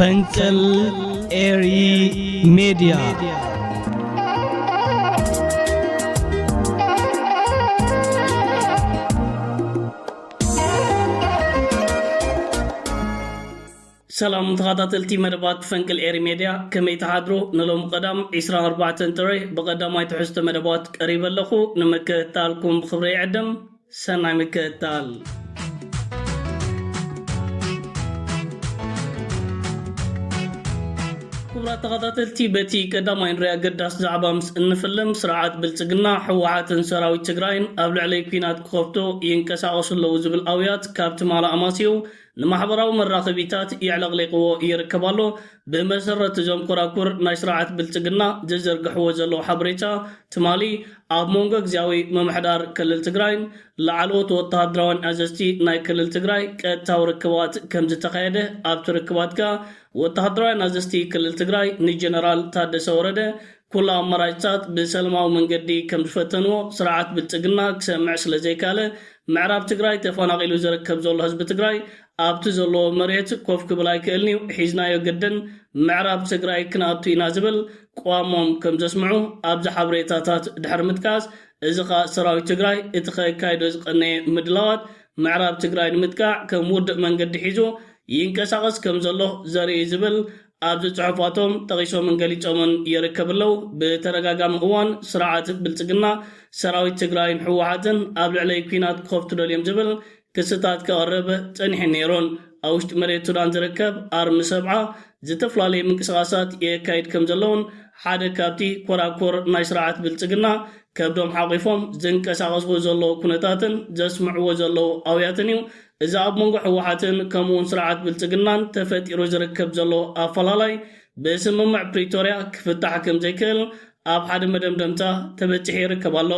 ፈንቅል ኤሪ ሜድያ። ሰላም ተኸታተልቲ መደባት ፈንቅል ኤሪ ሜድያ፣ ከመይ ትሓድሩ? ንሎም ቀዳም ዒስራን ኣርባዕተን ጥሪ ብቐዳማይ ትሕዝቶ መደባት ቀሪበ ኣለኹ። ንምክትታልኩም ብኽብሪ ይዕድም። ሰናይ ምክትታል። ክቡራት ተኸታተልቲ፣ በቲ ቀዳማይ ንሪኦ ኣገዳሲ ዛዕባ ምስ እንፍልም፣ ስርዓት ብልጽግና፣ ህወሓትን ሰራዊት ትግራይን ኣብ ልዕለይ ኲናት ክኸፍቱ ይንቀሳቐሱ ኣለዉ ዝብል ኣውያት ካብ ትማሊ ኣማስዩ ንማሕበራዊ መራኸቢታት የዕለቕሊቕዎ ይርከብ ኣሎ። ብመሰረት እዞም ኮራኩር ናይ ስርዓት ብልጽግና ዘዘርግሕዎ ዘለዉ ሓበሬታ፣ ትማሊ ኣብ መንጎ ግዝያዊ ምምሕዳር ክልል ትግራይን ላዕለዎት ወተሃደራውያን ኣዘዝቲ ናይ ክልል ትግራይ ቀጥታዊ ርክባት ከም ዝተኻየደ፣ ኣብቲ ርክባት ከኣ ወተሃደራውያን ኣዘዝቲ ክልል ትግራይ ንጀነራል ታደሰ ወረደ ኩሉ ኣማራጭታት ብሰላማዊ መንገዲ ከም ዝፈተንዎ ስርዓት ብልጽግና ክሰምዕ ስለ ዘይካለ፣ ምዕራብ ትግራይ ተፈናቒሉ ዝርከብ ዘሎ ህዝቢ ትግራይ ኣብቲ ዘለዎ መሬት ኮፍ ክብል ኣይክእልን እዩ፣ ሒዝናዮ ግድን ምዕራብ ትግራይ ክንኣቱ ኢና ዝብል ቅዋሞም ከም ዘስምዑ ኣብዚ ሓበሬታታት ድሕሪ ምጥቃስ፣ እዚ ኸኣ ሰራዊት ትግራይ እቲ ከካይዶ ዝቐነየ ምድላዋት ምዕራብ ትግራይ ንምጥቃዕ ከም ውዱእ መንገዲ ሒዙ ይንቀሳቐስ ከም ዘሎ ዘርኢ እዩ ዝብል ኣብዚ ጽሑፋቶም ጠቒሶምን ገሊጾምን ይርከብ ኣለዉ። ብተደጋጋሚ እዋን ስርዓት ብልጽግና ሰራዊት ትግራይን ህወሓትን ኣብ ልዕለይ ኲናት ክኸፍቱ ደልዮም ዝብል ክስታት ከቕርብ ጸኒሐን ነይሩን። ኣብ ውሽጢ መሬት ሱዳን ዝርከብ ኣርሚ ሰብዓ ዝተፈላለዩ ምንቅስቓሳት የካይድ ከም ዘለውን ሓደ ካብቲ ኮራኮር ናይ ስርዓት ብልጽግና ከብዶም ሓቒፎም ዝንቀሳቐስዎ ዘለዉ ኩነታትን ዘስምዕዎ ዘለዉ ኣውያትን እዩ። እዚ ኣብ መንጎ ህወሓትን ከምኡውን ስርዓት ብልጽግናን ተፈጢሩ ዝርከብ ዘሎ ኣፈላላይ ብስምምዕ ፕሪቶርያ ክፍታሕ ከም ዘይክእል ኣብ ሓደ መደምደምታ ተበጺሑ ይርከብ ኣሎ።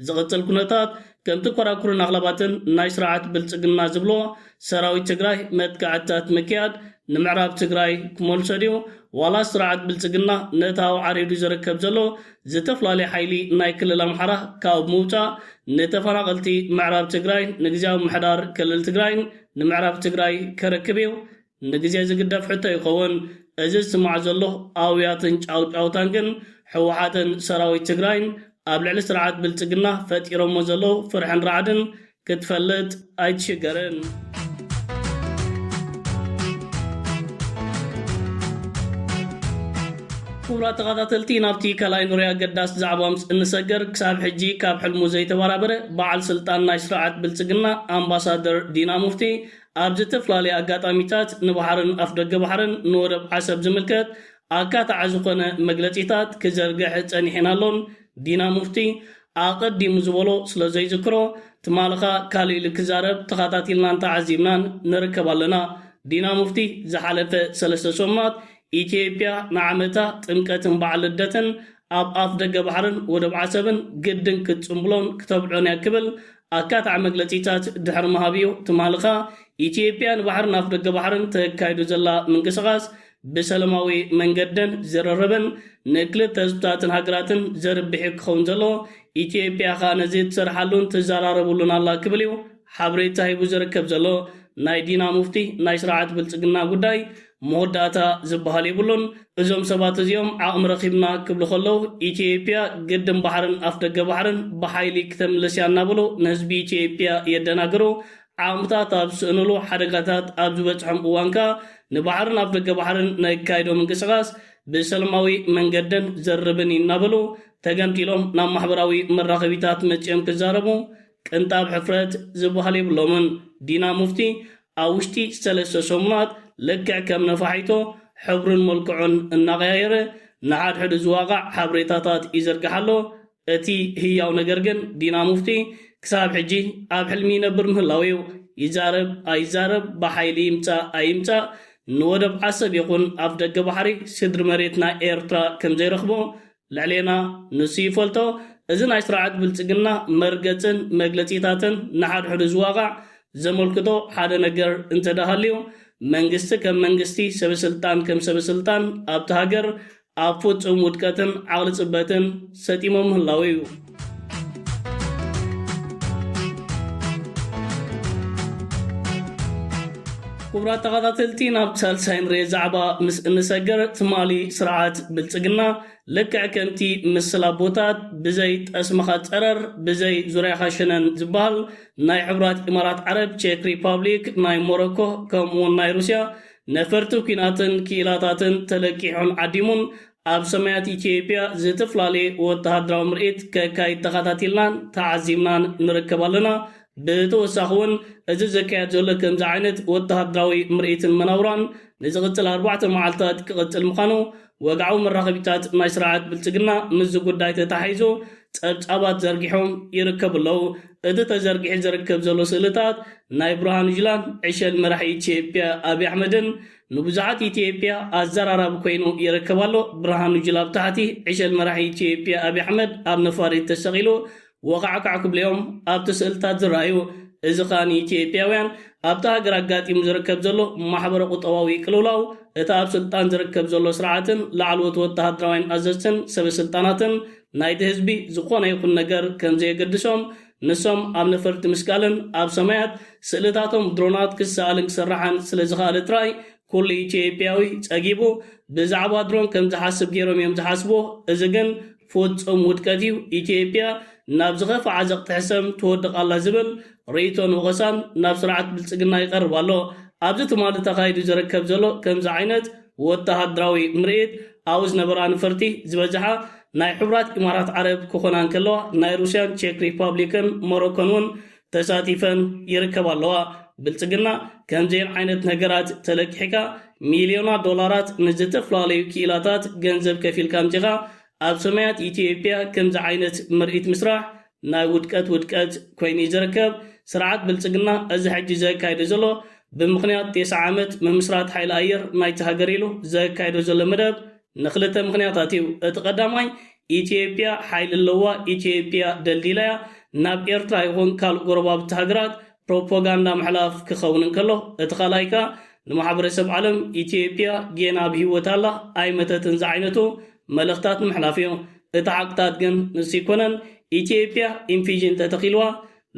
ዝቕጽል ኩነታት ከምቲ ኮራኩርን ኣኽላባትን ናይ ስርዓት ብልጽግና ዝብሎ ሰራዊት ትግራይ መጥቃዕትታት ምክያድ ንምዕራብ ትግራይ ክመልሶ ድዩ? ዋላ ስርዓት ብልጽግና ነቲ ኣብኡ ዓሪዱ ዝርከብ ዘሎ ዝተፈላለየ ሓይሊ ናይ ክልል ኣምሓራ ካብኡ ብምውጻእ ንተፈናቐልቲ ምዕራብ ትግራይን ንግዝያዊ ምምሕዳር ክልል ትግራይን ንምዕራብ ትግራይ ከረክብ እዩ? ንግዜ ዝግደፍ ሕቶ ይኸውን። እዚ ዝስማዕ ዘሎ ኣውያትን ጫውጫውታን ግን ህወሓትን ሰራዊት ትግራይን ኣብ ልዕሊ ስርዓት ብልጽግና ፈጢሮሞ ዘለዉ ፍርሕን ራዕድን ክትፈልጥ ኣይትሽገርን። ክቡራት ተኸታተልቲ፣ ናብቲ ካልኣይ ንሪኦ ኣገዳሲ ዛዕባ ምስ እንሰገር፣ ክሳብ ሕጂ ካብ ሕልሙ ዘይተበራበረ በዓል ስልጣን ናይ ስርዓት ብልጽግና ኣምባሳደር ዲና ሙፍቲ ኣብ ዝተፈላለየ ኣጋጣሚታት ንባሕርን ኣፍደገ ባሕርን ንወደብ ዓሰብ ዝምልከት ኣካታዒ ዝኾነ መግለጺታት ክዘርግሕ ጸኒሕን ኣሎን። ዲና ሙፍቲ ኣቐዲሙ ዝበሎ ስለ ዘይዝክሮ፣ ትማልኻ ካልእ ኢሉ ክዛረብ ተኸታቲልናን ተዓዚብናን ንርከብ ኣለና። ዲና ሙፍቲ ዝሓለፈ ሰለስተ ሰሙናት ኢትዮጵያ ንዓመታ ጥምቀትን በዓል ልደትን ኣብ ኣፍ ደገ ባሕርን ወደብ ዓሰብን ግድን ክትጽንብሎን ክተብዕሎን እያ ክብል ኣካታዒ መግለጺታት ድሕሪ ምሃብ እዩ። ትማልኻ ኢትዮጵያ ንባሕርን ኣፍ ደገ ባሕርን ተካይዶ ዘላ ምንቅስቓስ ብሰላማዊ መንገድን ዝርርብን ንክልተ ህዝብታትን ሃገራትን ዘርብሕ እዩ ክኸውን ዘሎ። ኢትዮጵያ ኸኣ ነዚ ትሰርሓሉን ትዘራረብሉን ኣላ ክብል እዩ ሓበሬታ ሂቡ ዝርከብ ዘሎ። ናይ ዲና ሙፍቲ ናይ ስርዓት ብልጽግና ጉዳይ መወዳእታ ዝበሃል የብሉን። እዞም ሰባት እዚኦም ዓቕሚ ረኺብና ክብሉ ከለዉ፣ ኢትዮጵያ ግድን ባሕርን ኣፍ ደገ ባሕርን ብሓይሊ ክተምልስ እያ እናበሉ ንህዝቢ ኢትዮጵያ የደናግሩ። ዓቕምታት ኣብ ዝስእንሉ፣ ሓደጋታት ኣብ ዝበጽሖም እዋን ከኣ ንባሕርን ኣፍ ደገ ባሕርን ነካይዶ ምንቅስቓስ ብሰላማዊ መንገድን ዘርብን እዩ እናበሉ ተገምጢሎም ናብ ማሕበራዊ መራኸቢታት መጺኦም ክዛረቡ ቅንጣብ ሕፍረት ዝበሃል የብሎምን። ዲና ሙፍቲ ኣብ ውሽጢ ሰለስተ ሰሙናት ልክዕ ከም ነፋሒቶ ሕብሩን መልክዑን እናቐያየረ ንሓድሕዱ ዝዋቓዕ ሓበሬታታት ይዘርግሕ ኣሎ። እቲ ህያው ነገር ግን ዲና ሙፍቲ ክሳብ ሕጂ ኣብ ሕልሚ ይነብር ምህላው እዩ። ይዛረብ ኣይዛረብ፣ ብሓይሊ ይምጻእ ኣይምጻእ፣ ንወደብ ዓሰብ ይኹን ኣፍ ደገ ባሕሪ ስድሪ መሬትና ኤርትራ ከም ዘይረኽቦ ልዕሌና ንሱ ይፈልጦ። እዚ ናይ ስርዓት ብልጽግና መርገጽን መግለጺታትን ንሓድሕዱ ዝዋቓዕ ዘመልክቶ ሓደ ነገር እንተደሃልዩ፣ መንግስቲ ከም መንግስቲ፣ ሰበ ስልጣን ከም ሰበ ስልጣን ኣብቲ ሃገር ኣብ ፍጹም ውድቀትን ዓቕሊ ጽበትን ሰጢሞም ምህላው እዩ። ክቡራት ተኸታተልቲ፣ ናብ ሳልሳይ ንርኤ ዛዕባ ምስ እንሰገር፣ ትማሊ ስርዓት ብልጽግና ልክዕ ከምቲ ምስል ኣቦታት ብዘይ ጠስምኻ ጸረር፣ ብዘይ ዙርያኻ ሸነን ዝበሃል፣ ናይ ሕቡራት ኢማራት ዓረብ፣ ቼክ ሪፓብሊክ፣ ናይ ሞሮኮ፣ ከምኡውን ናይ ሩስያ ነፈርቲ ኲናትን ክኢላታትን ተለቂሑን ዓዲሙን ኣብ ሰማያት ኢትዮጵያ ዝተፈላለየ ወተሃደራዊ ምርኢት ከካይድ ተኸታቲልናን ተዓዚብናን ንርከብ ኣለና። ብተወሳኺ እውን እዚ ዘካየድ ዘሎ ከምዚ ዓይነት ወተሃደራዊ ምርኢትን መናውራን ንዝቕጽል ኣርባዕተ መዓልታት ክቕጽል ምዃኑ ወግዓዊ መራኸቢታት ናይ ስርዓት ብልጽግና ምስዚ ጉዳይ ተታሒዙ ጸብጻባት ዘርጊሖም ይርከቡ ኣለዉ። እቲ ተዘርጊሑ ዝርከብ ዘሎ ስእልታት ናይ ብርሃኑ ጁላን ዕሸል መራሒ ኢትዮጵያ ኣብይ ኣሕመድን ንብዙሓት ኢትዮጵያ ኣዘራራቢ ኮይኑ ይርከብ ኣሎ። ብርሃኑ ጁላ ኣብ ታሕቲ፣ ዕሸል መራሒ ኢትዮጵያ ኣብይ ኣሕመድ ኣብ ነፋሪት ተሰቒሉ ወቓዕካዕ ክብልዮም ኣብቲ ስእልታት ዝረኣዩ። እዚ ኸኣ ንኢትዮጵያውያን ኣብቲ ሃገር ኣጋጢሙ ዝርከብ ዘሎ ማሕበረ ቁጠባዊ ቅልውላው፣ እቲ ኣብ ስልጣን ዝርከብ ዘሎ ስርዓትን ላዕለዎት ወተሃደራውያን ኣዘዝትን ሰበ ስልጣናትን ናይቲ ህዝቢ ዝኾነ ይኹን ነገር ከም ዘየገድሶም፣ ንሶም ኣብ ነፈርቲ ምስቃልን ኣብ ሰማያት ስእልታቶም ድሮናት ክሰኣልን ክሰርሓን ስለ ዝኸኣለ ጥራይ ኩሉ ኢትዮጵያዊ ጸጊቡ ብዛዕባ ድሮን ከም ዝሓስብ ገይሮም እዮም ዝሓስብዎ። እዚ ግን ፍጹም ውድቀት እዩ። ኢትዮጵያ ናብ ዝኸፍኣ ዘቕጢ ሕሰም ትወድቕ ኣላ ዝብል ርእይቶን ወቐሳን ናብ ስርዓት ብልጽግና ይቐርብ ኣሎ። ኣብዚ ትማሊ ተኻይዱ ዝርከብ ዘሎ ከምዚ ዓይነት ወተሃደራዊ ምርኢት ኣብኡ ዝነበራ ነፈርቲ ዝበዝሓ ናይ ሕቡራት ኢማራት ዓረብ ክኾና እንከለዋ፣ ናይ ሩስያን ቼክ ሪፓብሊክን ሞሮኮን እውን ተሳቲፈን ይርከባ ኣለዋ። ብልጽግና ከምዚአን ዓይነት ነገራት ተለቂሕካ ሚልዮናት ዶላራት ንዝተፈላለዩ ክኢላታት ገንዘብ ከፊልካ ኣምጺኻ ኣብ ሰማያት ኢትዮጵያ ከምዚ ዓይነት ምርኢት ምስራሕ ናይ ውድቀት ውድቀት ኮይኑ እዩ ዝርከብ። ስርዓት ብልጽግና እዚ ሕጂ ዘካይዶ ዘሎ ብምኽንያት ተስዓ ዓመት ምምስራት ሓይሊ ኣየር ናይቲ ሃገር ኢሉ ዘካይዶ ዘሎ መደብ ንኽልተ ምኽንያታት እዩ። እቲ ቀዳማይ፣ ኢትዮጵያ ሓይሊ ኣለዋ፣ ኢትዮጵያ ደልዲላ እያ፣ ናብ ኤርትራ ይኹን ካልእ ጎረባብቲ ሃገራት ፕሮፓጋንዳ ምሕላፍ ክኸውን እንከሎ፣ እቲ ካልኣይ ከኣ ንማሕበረሰብ ዓለም ኢትዮጵያ ጌና ብህይወት ኣላ ኣይመተትን ዝዓይነቱ መልእኽታት ንምሕላፍ እዩ። እቲ ሓቅታት ግን ንሱ ኣይኮነን። ኢትዮጵያ ኢንፊዥን ተተኺልዋ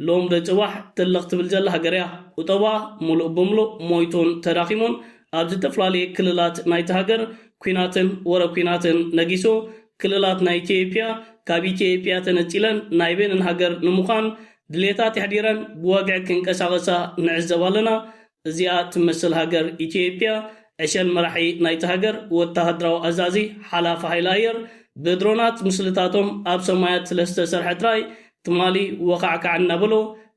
ሎም ዶ ጽባሕ ትልቕ ትብል ዘላ ሃገር እያ። ቁጠባ ሙሉእ ብምሉእ ሞይቱን ተዳኺሙን ኣብ ዝተፈላለየ ክልላት ናይቲ ሃገር ኲናትን ወረ ኲናትን ነጊሱ፣ ክልላት ናይ ኢትዮጵያ ካብ ኢትዮጵያ ተነጺለን ናይ በይነን ሃገር ንምዃን ድሌታት የሕዲረን ብወግዒ ክንቀሳቐሳ ንዕዘብ ኣለና። እዚኣ ትመስል ሃገር ኢትዮጵያ፣ ዕሸል መራሒ ናይቲ ሃገር፣ ወተሃደራዊ ኣዛዚ፣ ሓላፊ ሓይሊ ኣየር፣ ብድሮናት ምስልታቶም ኣብ ሰማያት ስለ ዝተሰርሐ ጥራይ ትማሊ ወኻዕካዕ እናበሉ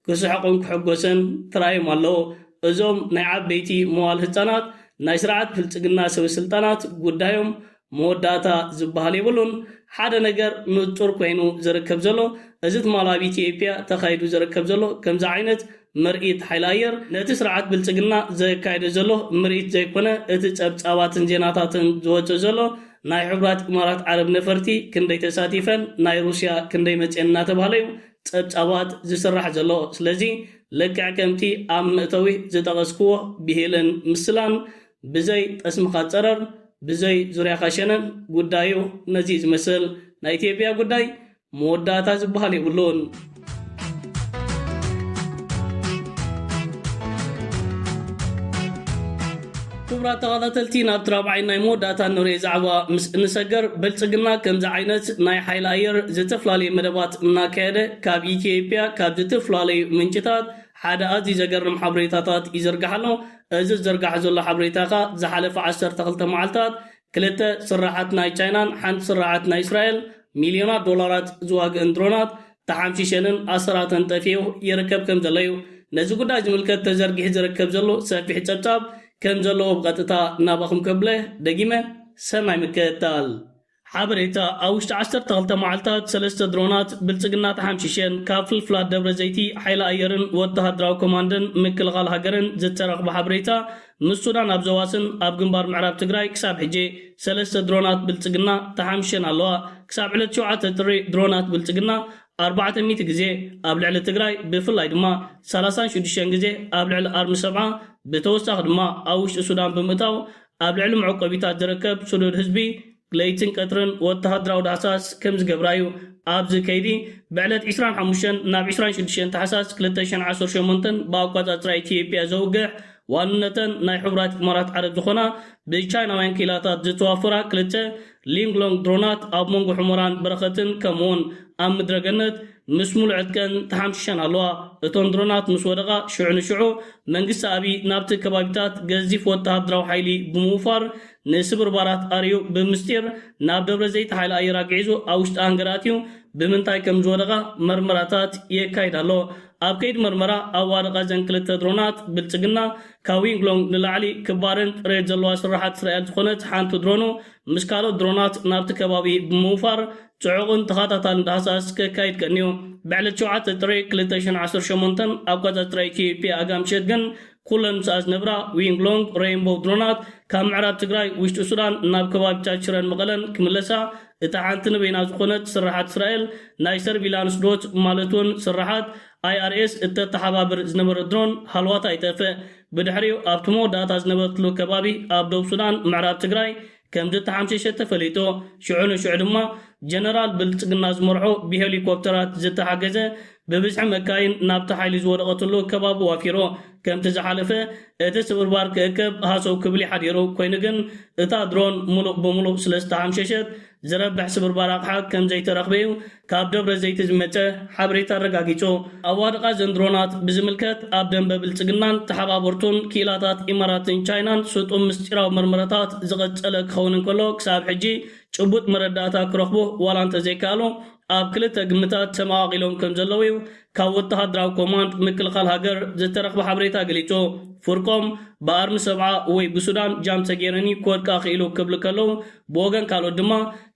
ክስሕቑን ክሕጎስን ተራእዮም ኣለዉ። እዞም ናይ ዓበይቲ መዋል ህጻናት ናይ ስርዓት ብልጽግና ሰበ ስልጣናት ጉዳዮም መወዳእታ ዝበሃል የብሉን። ሓደ ነገር ንጹር ኮይኑ ዝርከብ ዘሎ፣ እዚ ትማል ኣብ ኢትዮጵያ ተኻይዱ ዝርከብ ዘሎ ከምዚ ዓይነት ምርኢት ሓይሊ ኣየር፣ ነቲ ስርዓት ብልጽግና ዘካይዶ ዘሎ ምርኢት ዘይኮነ፣ እቲ ጸብጻባትን ዜናታትን ዝወጽእ ዘሎ ናይ ሕቡራት ኢማራት ዓረብ ነፈርቲ ክንደይ ተሳቲፈን፣ ናይ ሩስያ ክንደይ መጽኤን እናተባህለ እዩ ጸብጻባት ዝስራሕ ዘሎ። ስለዚ ልክዕ ከምቲ ኣብ መእተዊ ዝጠቐስክዎ ብሄልን ምስላን ብዘይ ጠስምኻ ጸረር፣ ብዘይ ዙርያኻ ሸነን ጉዳዩ ነዚ እዩ ዝመስል። ናይ ኢትዮጵያ ጉዳይ መወዳእታ ዝበሃል የብሉን። ክቡራት ተኸታተልቲ፣ ናብቲ ራብዓይ ናይ መወዳእታ ንሪኦ ዛዕባ ምስ እንሰገር፣ ብልጽግና ከምዚ ዓይነት ናይ ሓይሊ ኣየር ዝተፈላለዩ መደባት እናካየደ ካብ ኢትዮጵያ ካብ ዝተፈላለዩ ምንጭታት ሓደ ኣዝዩ ዘገርም ሓበሬታታት ይዝርጋሕ ኣሎ። እዚ ዝዝርጋሕ ዘሎ ሓበሬታ ከኣ ዝሓለፈ ዓሰርተ ክልተ መዓልታት ክልተ ስራሓት ናይ ቻይናን ሓንቲ ስራሓት ናይ እስራኤል ሚልዮናት ዶላራት ዝዋግእን ድሮናት ተሓምሺሸንን ኣሰራተን ጠፊኡ ይርከብ ከም ዘሎ እዩ። ነዚ ጉዳይ ዝምልከት ተዘርጊሑ ዝርከብ ዘሎ ሰፊሕ ጸብጻብ ከም ዘለዎ ብቐጥታ ናባኹም ከብለ ደጊመ ሰናይ ምክትታል። ሓበሬታ፣ ኣብ ውሽጢ ዓሰርተ ክልተ መዓልታት ሰለስተ ድሮናት ብልጽግና ተሓምሺሸን። ካብ ፍልፍላት ደብረ ዘይቲ ሓይሊ ኣየርን ወተሃደራዊ ኮማንድን ምክልኻል ሃገርን ዝተረኽበ ሓበሬታ፣ ምስ ሱዳን ኣብ ዘዋስን ኣብ ግንባር ምዕራብ ትግራይ ክሳብ ሕጂ ሰለስተ ድሮናት ብልጽግና ተሓምሽሸን ኣለዋ። ክሳብ ዕለት ሸውዓተ ጥሪ ድሮናት ብልጽግና ኣርባዕተ ሚእቲ ግዜ ኣብ ልዕሊ ትግራይ፣ ብፍላይ ድማ ሰላሳን ሽዱሽተን ግዜ ኣብ ልዕሊ ኣርሚ ሰብዓ፣ ብተወሳኺ ድማ ኣብ ውሽጢ ሱዳን ብምእታው ኣብ ልዕሊ መዕቆቢታት ዝርከብ ስዱድ ህዝቢ ለይትን ቀትርን ወተሃደራዊ ዳህሳስ ከም ዝገብራ እዩ። ኣብዚ ከይዲ ብዕለት ዕስራን ሓሙሽተን ናብ ዕስራን ሽዱሽተን ታሕሳስ ክልተ ሽሕን ዓሰርተ ሸሞንተን ብኣቋጻጽራ ኢትዮጵያ ዘውግሕ ዋንነተን ናይ ሕቡራት ኢማራት ዓረብ ዝኾና ብቻይናውያን ክኢላታት ዝተዋፈራ ክልተ ሊንግሎንግ ድሮናት ኣብ መንጎ ሑመራን በረኸትን ከምኡውን ኣብ ምድረገነት ምስ ሙሉእ ዕጥቀን ተሓምሽሸን ኣለዋ። እቶን ድሮናት ምስ ወደቓ ሽዑ ንሽዑ መንግስቲ ኣብይ ናብቲ ከባቢታት ገዚፍ ወተሃደራዊ ሓይሊ ብምውፋር ንስብርባራት ኣርዩ ብምስጢር ናብ ደብረ ዘይት ሓይሊ ኣየር ኣግዒዙ ኣብ ውሽጢ ሃንገር ኣትዩ ብምንታይ ከም ዝወደቓ መርመራታት የካይድ ኣሎ። ኣብ ከይዲ መርመራ ኣዋደቓ ዘን ክልተ ድሮናት ብልጽግና ካብ ዊንግሎንግ ንላዕሊ ክባርን ጥሬት ዘለዋ ስራሓት እስራኤል ዝኾነት ሓንቲ ድሮኑ ምስ ካልኦት ድሮናት ናብቲ ከባቢ ብምውፋር ጽዑቕን ተኸታታልን ዳህሳስ ከካይድ ቀንዩ። ብዕለት ሸውዓተ ጥሪ ክልተ ሽሕን ዓሰርተ ሸሞንተን ኣብ ኣቆጻጽራ ኢትዮጵያ ኣጋ ምሸት ግን ኩለን ምስኣ ዝነብራ ዊንግሎንግ ሬይንቦው ድሮናት ካብ ምዕራብ ትግራይ ውሽጢ ሱዳን ናብ ከባቢታት ሽረን መቐለን ክምለሳ እታ ሓንቲ ንበይና ዝኾነት ስራሓት እስራኤል ናይ ሰርቪላንስ ዶት ማለት እውን ስራሓት ኣይኣርኤስ እተተሓባብር ዝነበረ ድሮን ሃልዋታ ይጠፍእ። ብድሕሪኡ ኣብቲ መወዳእታ ዝነበርትሉ ከባቢ ኣብ ደቡብ ሱዳን ምዕራብ ትግራይ ከም ዝተሓምሸሸ ተፈሊጡ። ሽዑ ንሽዑ ድማ ጀነራል ብልጽግና ዝመርሖ ብሄሊኮፕተራት ዝተሓገዘ ብብዝሒ መካይን ናብቲ ሓይሊ ዝወደቐትሉ ከባቢ ዋፊሩ። ከምቲ ዝሓለፈ እቲ ስብርባር ክእከብ ሃሰው ክብል ይሓዲሩ። ኮይኑ ግን እታ ድሮን ሙሉእ ብሙሉእ ስለ ዝተሓምሸሸት ዝረብሕ ስብርባር ኣቕሓ ከም ዘይተረኽበ እዩ ካብ ደብረ ዘይት ዝመጸ ሓበሬታ ኣረጋጊጹ። ኣዋድቓ ዘን ድሮናት ብዝምልከት ኣብ ደንበ ብልጽግናን ተሓባበርቱን ክኢላታት ኢማራትን ቻይናን ስጡም ምስጢራዊ መርመራታት ዝቐጸለ ክኸውን እንከሎ ክሳብ ሕጂ ጭቡጥ መረዳእታ ክረኽቡ ዋላ እንተዘይከኣሉ ኣብ ክልተ ግምታት ተመቓቒሎም ከም ዘለዉ እዩ ካብ ወተሃደራዊ ኮማንድ ምክልኻል ሃገር ዝተረኽበ ሓበሬታ ገሊጹ። ፍርቆም ብኣርሚ ሰብዓ ወይ ብሱዳን ጃም ተገይረኒ ክወድቃ ክኢሉ ክብሉ ከለዉ ብወገን ካልኦት ድማ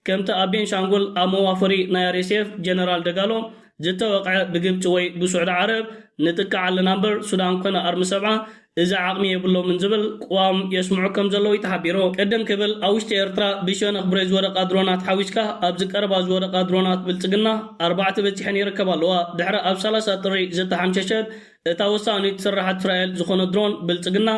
ከምቲ ኣብ ቤንሻንጉል ኣብ መዋፈሪ ናይ ኣርኤስኤፍ ጀነራል ደጋሎ ዝተወቕዐ ብግብፂ ወይ ብስዑዲ ዓረብ ንጥቃዕ ኣለና እምበር ሱዳን ኮነ ኣርሚ ሰብዓ እዚ ዓቕሚ የብሎምን ዝብል ቅዋም የስምዑ ከም ዘለዉ እዩ ተሓቢሩ። ቅድም ክብል ኣብ ውሽጢ ኤርትራ ብሸነኽ ብሬ ዝወደቓ ድሮናት ሓዊስካ ኣብዚ ቀረባ ዝወደቓ ድሮናት ብልጽግና ኣርባዕተ በጺሐን ይርከባ ኣለዋ። ድሕሪ ኣብ ሰላሳ ጥሪ ዝተሓምሸሸት እታ ወሳኒት ስራሓት እስራኤል ዝኾነ ድሮን ብልጽግና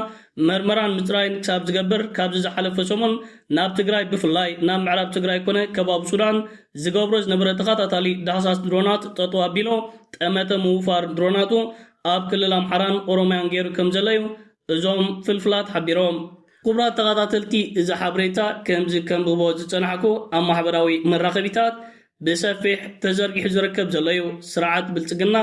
መርመራን ምጽራይን ክሳብ ዝገብር ካብዚ ዝሓለፈ ሰሙን ናብ ትግራይ ብፍላይ ናብ ምዕራብ ትግራይ ኮነ ከባቢ ሱዳን ዝገብሮ ዝነበረ ተኸታታሊ ዳህሳስ ድሮናት ጠጠው ኣቢሎ ጠመተ ምውፋር ድሮናቱ ኣብ ክልል ኣምሓራን ኦሮምያን ገይሩ ከም ዘሎ እዩ እዞም ፍልፍላት ሓቢሮም። ክቡራት ተኸታተልቲ እዚ ሓበሬታ ከምዚ ከንብቦ ዝጸናሕኩ ኣብ ማሕበራዊ መራኸቢታት ብሰፊሕ ተዘርጊሑ ዝርከብ ዘሎ እዩ። ስርዓት ብልጽግና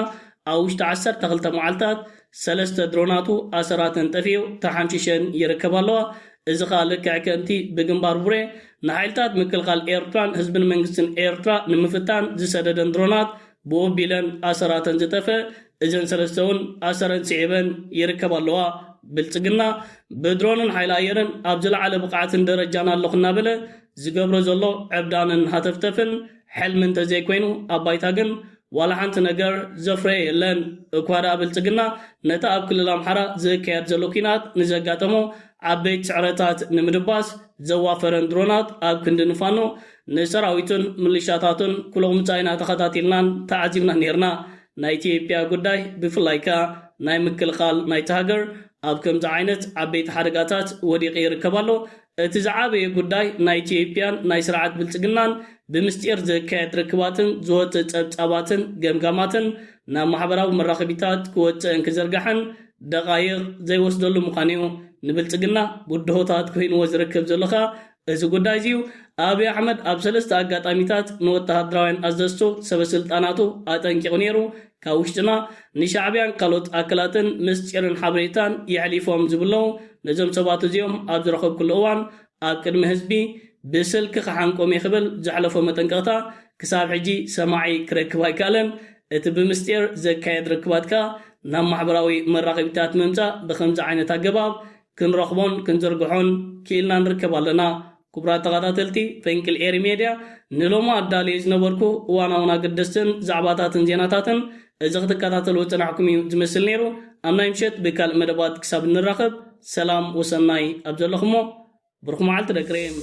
ኣብ ውሽጢ ዓሰርተ ክልተ መዓልታት ሰለስተ ድሮናቱ ኣሰራተን ጠፊኡ ተሓምሺሸን ይርከብ ኣለዋ። እዚ ኸኣ ልክዕ ከምቲ ብግንባር ቡሬ ንሓይልታት ምክልኻል ኤርትራን ህዝብን መንግስትን ኤርትራ ንምፍታን ዝሰደደን ድሮናት ብኡቢለን ኣሰራተን ዝጠፈ እዘን ሰለስተ እውን ኣሰረን ስዒበን ይርከብ ኣለዋ። ብልጽግና ብድሮንን ሓይሊ ኣየርን ኣብ ዝለዓለ ብቕዓትን ደረጃን ኣለኹ እናበለ ዝገብሮ ዘሎ ዕብዳንን ሃተፍተፍን ሕልሚ እንተዘይኮይኑ ኣብ ባይታ ግን ዋላ ሓንቲ ነገር ዘፍረየ የለን። እኳ ደኣ ብልጽግና ነቲ ኣብ ክልል ኣምሓራ ዝካየድ ዘሎ ኲናት ንዘጋጠሞ ዓበይቲ ስዕረታት ንምድባስ ዘዋፈረን ድሮናት ኣብ ክንዲ ንፋኖ ንሰራዊቱን ምልሻታቱን ኩሎ ምጻኢና ተኸታቲልናን ተዓዚብናን ነይርና። ናይ ኢትዮጵያ ጉዳይ ብፍላይ ከኣ ናይ ምክልኻል ናይቲ ሃገር ኣብ ከምዚ ዓይነት ዓበይቲ ሓደጋታት ወዲቑ ይርከብ ኣሎ። እቲ ዝዓበየ ጉዳይ ናይ ኢትዮጵያን ናይ ስርዓት ብልጽግናን ብምስጢር ዝካየድ ርክባትን ዝወጽእ ጸብጻባትን ገምጋማትን ናብ ማሕበራዊ መራኸቢታት ክወጽእን ክዝርጋሕን ደቓይቕ ዘይወስደሉ ምዃኑ እዩ። ንብልጽግና ብድሆታት ኮይንዎ ዝርከብ ዘሎ ከኣ እዚ ጉዳይ እዚ እዩ። ኣብይ ኣሕመድ ኣብ ሰለስተ ኣጋጣሚታት ንወተሃደራውያን ኣዘዝቱ ሰበ ስልጣናቱ ኣጠንቂቑ ነይሩ። ካብ ውሽጥና ንሻዕብያን ካልኦት ኣካላትን ምስጢርን ሓበሬታን የሕሊፎም ዝብለው ነዞም ሰባት እዚኦም ኣብ ዝረኸብኩሉ እዋን ኣብ ቅድሚ ህዝቢ ብስልኪ ክሓንቆም እየ ክብል ዘሕለፎ መጠንቀቕታ ክሳብ ሕጂ ሰማዒ ክረክብ ኣይከኣለን። እቲ ብምስጢር ዘካየድ ርክባት ከኣ ናብ ማሕበራዊ መራኸቢታት ምምጻእ ብኸምዚ ዓይነት ኣገባብ ክንረኽቦን ክንዝርግሖን ክኢልና ንርከብ ኣለና። ክቡራት ተኸታተልቲ ፈንቅል ኤሪ ሜድያ ንሎሚ ኣዳልየ ዝነበርኩ እዋናውን ኣገደስትን ዛዕባታትን ዜናታትን እዚ ክትከታተሉ ዝጸናሕኩም እዩ ዝመስል ነይሩ። ኣብ ናይ ምሸት ብካልእ መደባት ክሳብ እንራኸብ ሰላም ወሰናይ ኣብ ዘለኹሞ ብሩኽ መዓልቲ ደቂ ሬም።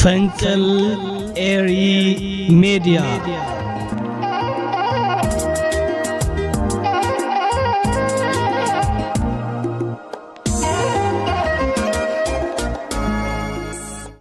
ፈንቅል ኤሪ ሜድያ።